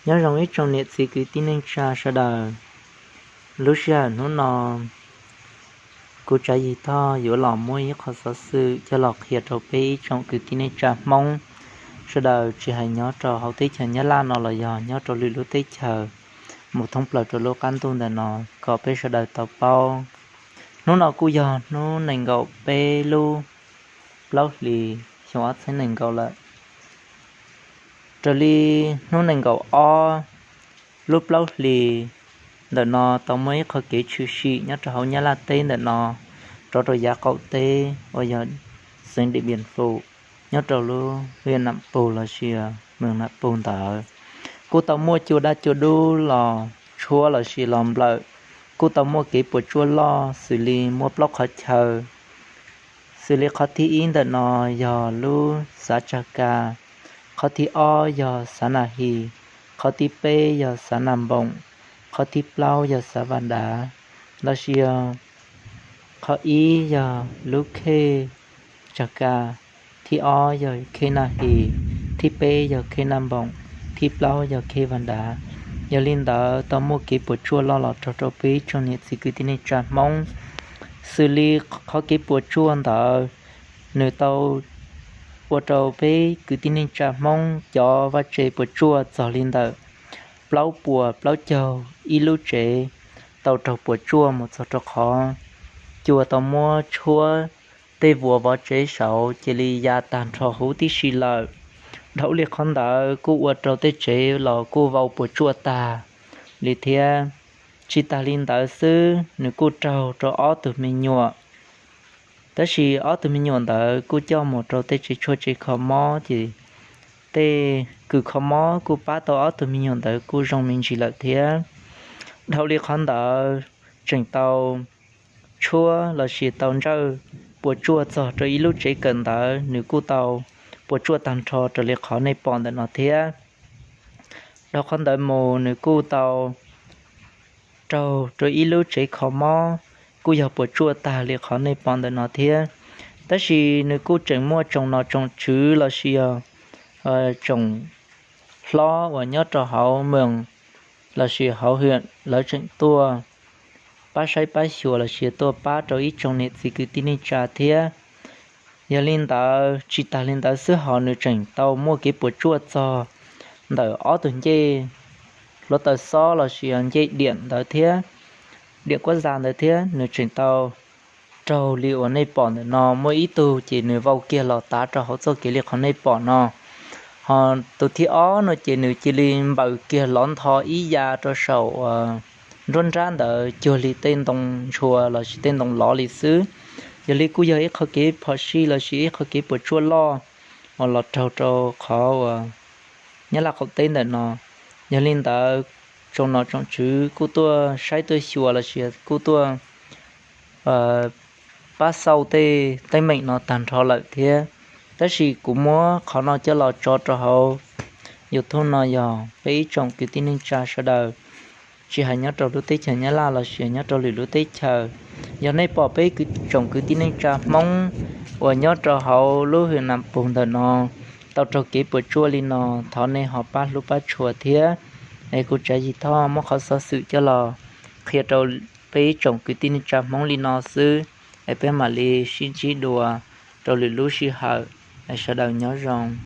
Nyob zoo ib tsoom niam txiv kwv tij neej tsa sawv daws. Lub sij hawm hnub no, kuv Tsav Yis Thoj yuav los muab ib qho xov xwm coj los qhia rau peb ib tsoom kwv tij neej tsa Hmoob sawv daws, tsis hais nyob rau hauv teb chaws Nyab Laj no los yog nyob rau lwm lub teb chaws mus thoob plaws rau lub qab ntuj ntawm no, kom peb sawv daws tau paub. Hnub no kuj yog hnub nees nkaum peb lub plaub hlis xyoo ob txhiab nees nkaum lawm. Raws li hnub nees nkaum ob lub plaub hlis ntawm no tau muaj ib qho kev tshwm sim nyob rau hauv Nyab Laj teb ntawm no, rov rau yav qaum teb uas yog xeev Diam Piam Fum, nyob rau lub hwj Nam Pug los sis mws Nam Pug ntawd, kuj tau muaj cua daj cua dub los tshuab los sis los nplawm, kuj tau muaj kev puas tsuaj loj xws li muaj plaub qhov chaw, xws li qhov thib ib ntawm no yog lub xav Tsag Ka, qhov thib ob yog xav Na His, qhov thib peb yog xav Na Npoom, qhov thib plaub yog xav Vas Dav, los sis yog qhov ib yog lub khej Tsag Ka, thib ob yog khej Na His, thib peb yog khej Na Npoom, thib plaub yog khej Vas Dav. Yog li ntawd tau muaj kev puas tsuaj loj los raug rau peb tsoom niam txiv kwv tij neej tsa Hmoob, xws li qhov kev puas tsuaj ntawd, nws tau ua rau peb kwv tij neej tsa Hmoob cov vaj tse puas tsuaj txog li ntawm plaub puas plaub caug ib lub tsev tau raug puas tsuaj mus txog rau qhov cua tau muab tshuab tej vuas vov tsev saud cia li ya tag nrho huv tib si lawm. Dhau li qhov ntawd kuj ua rau tej tsev los kuj vau puas tsuaj tag li thiab. Tsis tas li ntawd xwb, nws kuj raug rau ob tug me nyuam, tab sis ob tug me nyuam ntawd kuj coj mus rau tej tsev tshuaj tsev kho mob ces tej kws kho mob kuj pab tau ob tug me nyuam ntawd kuj zoo me ntsis lawm thiab. Dhau li qhov ntawd tseem tau tshuab los sis tau ntsawj puas tsuaj txog rau ib lub tsev kawm ntawv, nws kuj tau puas tsuaj tag nrho raws li qhov nej pom ntawm no thiab. Dhau qhov ntawd mus nws kuj tau raug rau ib lub tsev kho mob, kuj yog puas tsuaj tag li qhov nej pom ntawm no thiab. Tab sis nws kuj tseem muaj tsoom nom tsoom tswv los sis yog tsoom hlob uas nyob rau hauv moos los sis hauv hwm lawv tseem tuaj pab saib pab xyuas los sis tuaj pab rau ib tsoom niam txiv kwv tij neej tsa thiab. Yog li ntawd tsis tas li ntawd xwb hos nws tseem tau muaj kev puas tsuaj txog ntawm ob tug ncej hluav taws xob los sis yog ncej diam ntawd thiab, diam kuab zas ntawd thiab, nws tseem tau raug li uas nej pom ntawm no. Muaj ib tug ces nws vau kiag los tav rau hauv txoj kev li qhov nej pom no, hos tus thib ob no ces nws cia li npaws kiag lov ntho ib ya rau saum nruab nrab ntawd cuag li tej ntoo ntshua los sis tej ntoo lov li xwb. Yog li kuj yog ib qho kev phom sij los sis ib qho kev puas tsuaj loj uas los raug rau qhov uas Nyab Laj qaum teb ntawm no. Yog li ntawd tsoom nom tsoom tswv kuj tuaj saib tuaj xyuas los sis kuj tuaj pab xauj tej teeb meem no tag nrho lawm thiab. Tab sis kuv muab qhov no coj los tso rau hauv YouTube no yog peb ib tsoom kwv tij neej tsa sawv daws, tsis hais nyob rau lub teb chaws Nyab Laj los sis nyob rau lwm lub teb chaws, yog nej pom peb tsoom kwv tij neej tsa Hmoob uas nyob rau hauv lub hwm Nam Pug ntawm no tau raug kev puas tsuaj li no, thov nej ho pab hlub pab tshua thiab. Es kuv Tsav Yis Thoj muab qhov xov xwm coj los qhia rau peb ib tsoom kwv tij neej tsa Hmoob li no xwb, es peb mam li sib ntsib dua rau lwm lub sij hawm. Es sawv daws nyob zoo.